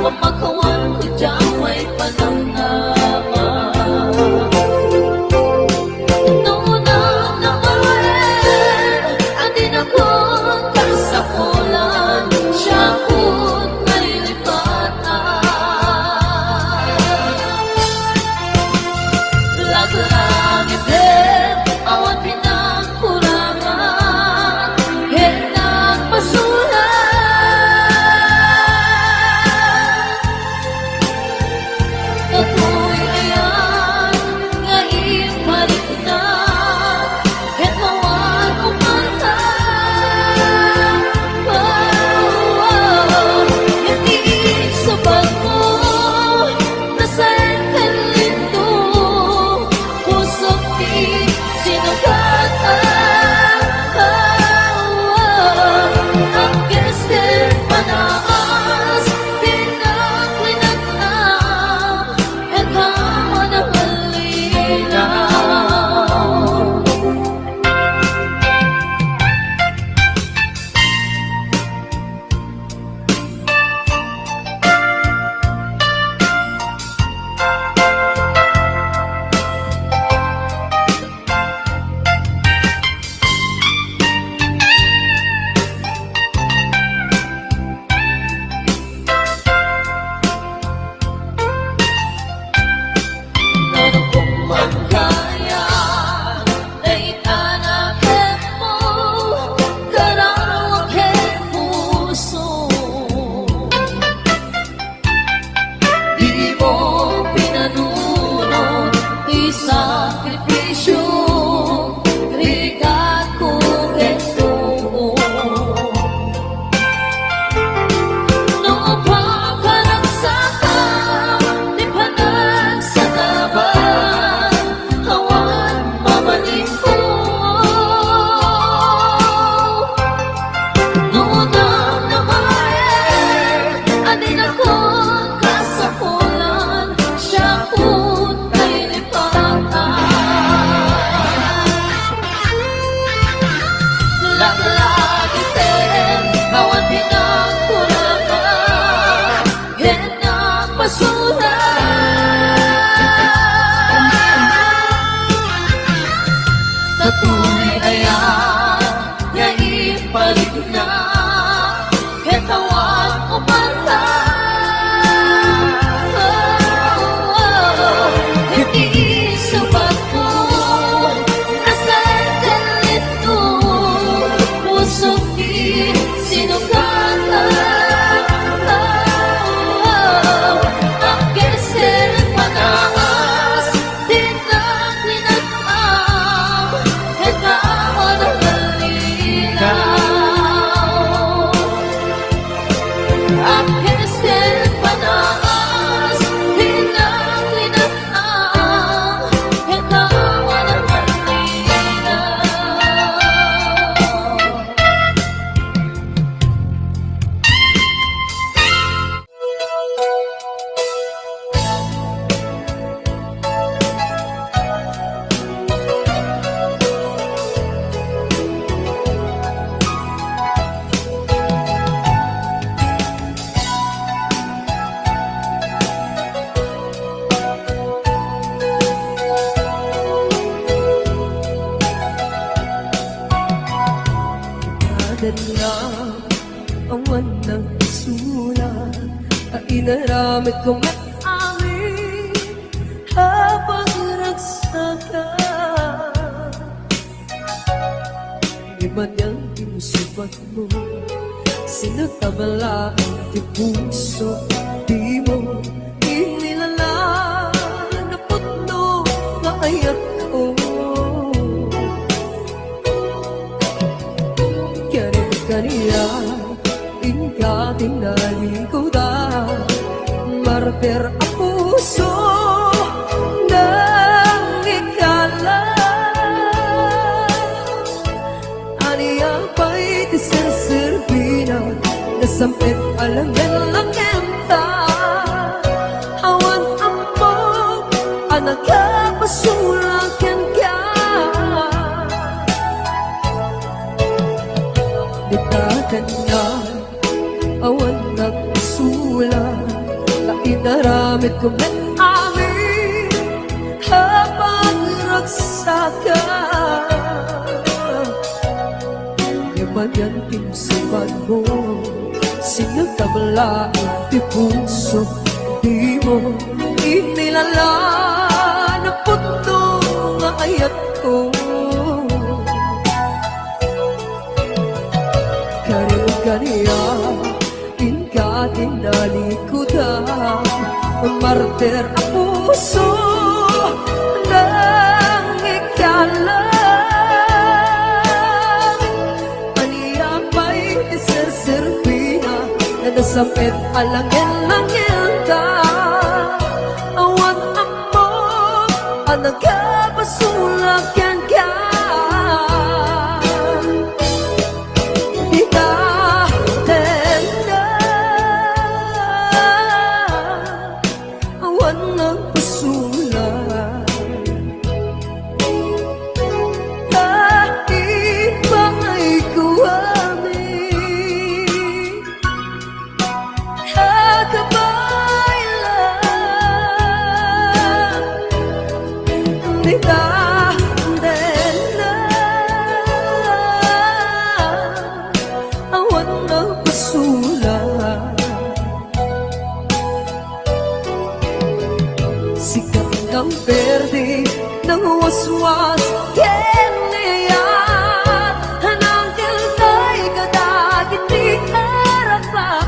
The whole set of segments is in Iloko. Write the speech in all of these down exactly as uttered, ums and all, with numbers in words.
Pamakawan ko dyan may panangama. Noon ang nawalan, andi na kong kasapulan, siya ko't may lipatan. Laglagip, awan pinang kurangan, ket nagpasurat. Kapuy ayan nga iparikna, ket awan umarta. Ket iisubagmo, nasaen ken linto, pusok ti sinugatan. Agkes ken panaas, pinaklinatna, ket awan a halinaw. Nano kung man kaya, naitana ket mo, kararawa ket puso. Di mo pinanunot ti sakripisio, rigatko ket too. No pakaragsakan ti panagsataban, awan mabalinko. No unang namaen, adinakon kasapulan, siya ko't nailipatan. Laglagiten, awan pinangkurangan, ket nagpasurat. Kapuy ayan nga iparikna, ket awan umarta. Ket iisubagmo, nasaen ken linto, pusok ti sinugatan. Agkes ken panaas, di na pinag-am, ket awan a halinaw. Agkes ken panaas, di na pinag-am, ket awan a halinaw. Awan nagsulat a inaramid ko met amin a pagragsakan. Di man yan insubagmo, sinagabalaang ti puso, di mo inilalang napudno nga ayatko. Kaniak, inka ti nalikudan, martir a puso, nangikala. Ania pay ti serserbina, nasam-et a laeng-laengta, awan ammok a nagpapasulak kenka. Dita kaniak, awan nagsulat Inaramidko met amin a pagragsakan. Ngem anian ti imsipadmo, sinnatam laeng ti puso, dimo inilalan a punto nga ayatko. Karin kaniak, inka ti nalikudan, martir a puso, nangikalang. Ania pay ti serserbina, nadasam-et a langellangenta, awan ammok a nagabasol kenka. Dita tengnga, awan nagpasulay. Ta ipaayko amin a kabaylan. Dita tengnga, awan nagpasulay. Sikat nga perdi, nangwaswas ken ni ayat, nangkeltay kadagiti arapat.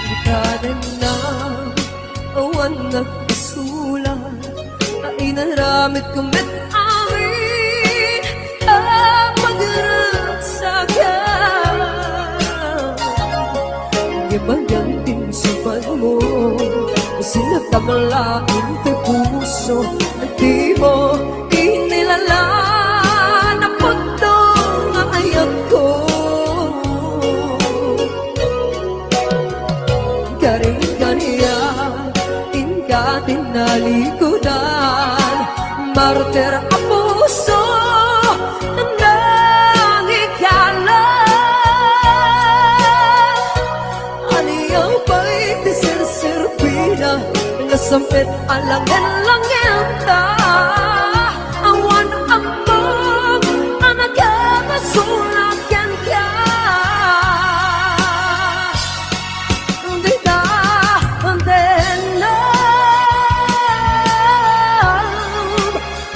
Ikadenna, awan nagpasulay, a inaramidko met amin a pagragsakan. Ngem anian ti imsipadmo, sinnatam laeng ti puso, dimo inilalan a punto nga ayatko. Karin kaniak, inka ti nalikudan, martir a puso, nangikalang. Ania pay ti serserbina, nasam-et a langen-langenta, awan ammok a nagabasol kenka. Dita tengnga,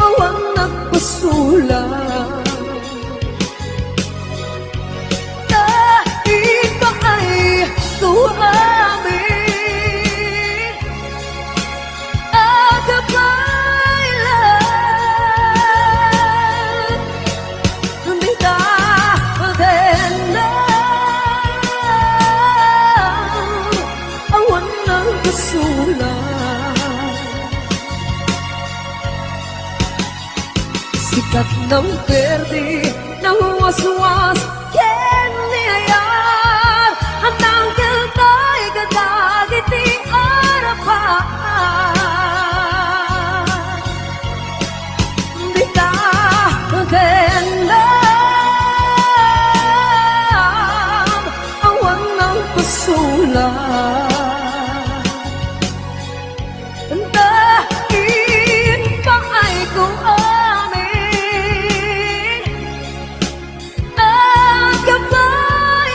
awan nagpasulay. Ta ipaayko amin a kabaylan. Dita tengnga, awan nagpasulay. Sikat nga perdi, nangwaswas ken ni ayat, a nangkeltay kadagiti arapat. Dita tengnga, awan nagpasulay. Ta ipaayko amin a kabaylan.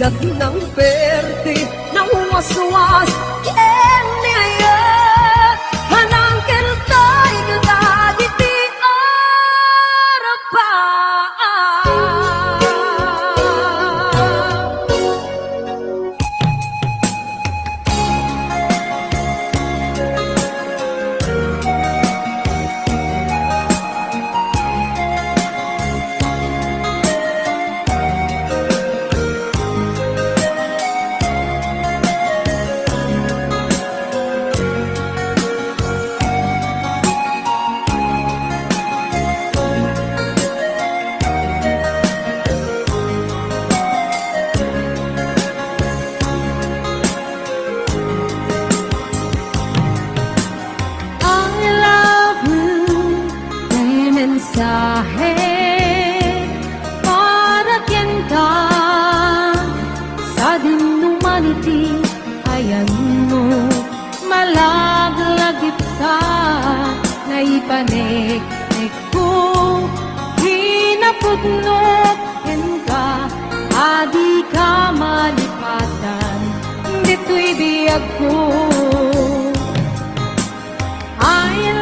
Dak nang perti, nawaswas, ken ni ayat, hanang ken tay, kagadi ti arpa. I love you, ti mensahe para kenka. Sadin no man iti ayanmo, malaglagitka, naipaneknekko, kinapudno kenka, a dika malipatan ditoy biagko. I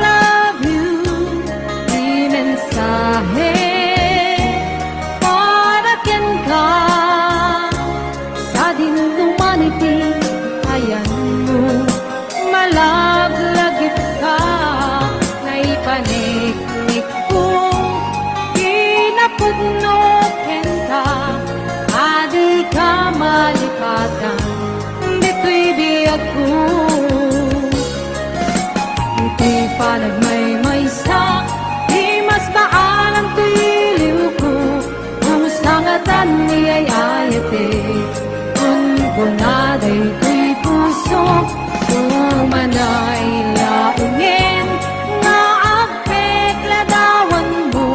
love you, ti mensahe para kenka. Sadin no man iti ayanmo, malaglagitka, naipaneknekko, kinapudno kenka, a dika malipatan ditoy biagko. Iti panagmaymaysa, ti mas baanan ti iliwko, no sangatan ni ay-ayatek. Kunkuna daytoy puso, tumanay laengen nga agpekladawanmo,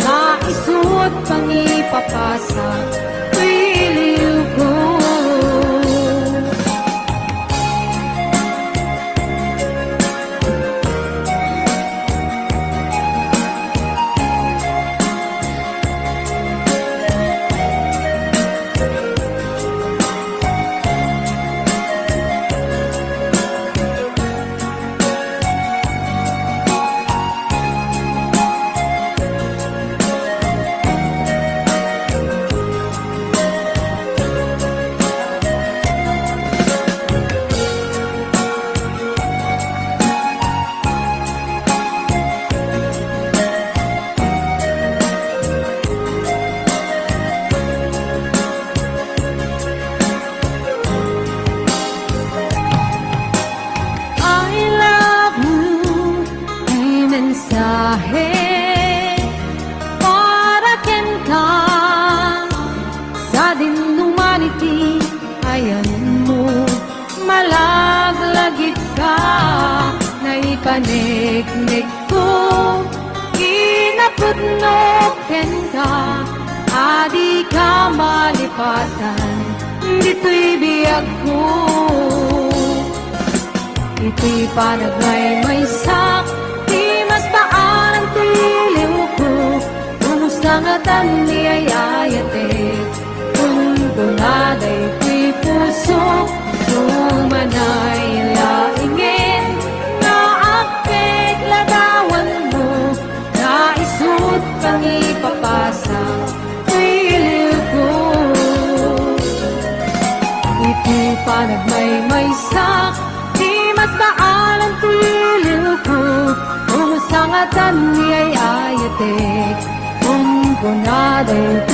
nga isut' pangipapasa ti iliwko. I love you, ti mensahe para kenka. Sadin no man iti ayanmo, malaglagitka, naipaneknekko, kinapudno kenka, a dika malipatan ditoy biagko. Iti panagmaymaysak, ti mas baanan ti iliwko, no sangatan ni ay-ayatek. Kunkuna daytoy puso, tumanay laengen nga agpekladawanmo, nga isut' pangipapasa ti iliwko. Iti panagmaymaysak, ti mas baanan ti iliwko, no sangatan ni ay-ayatek. Kunkuna daytoy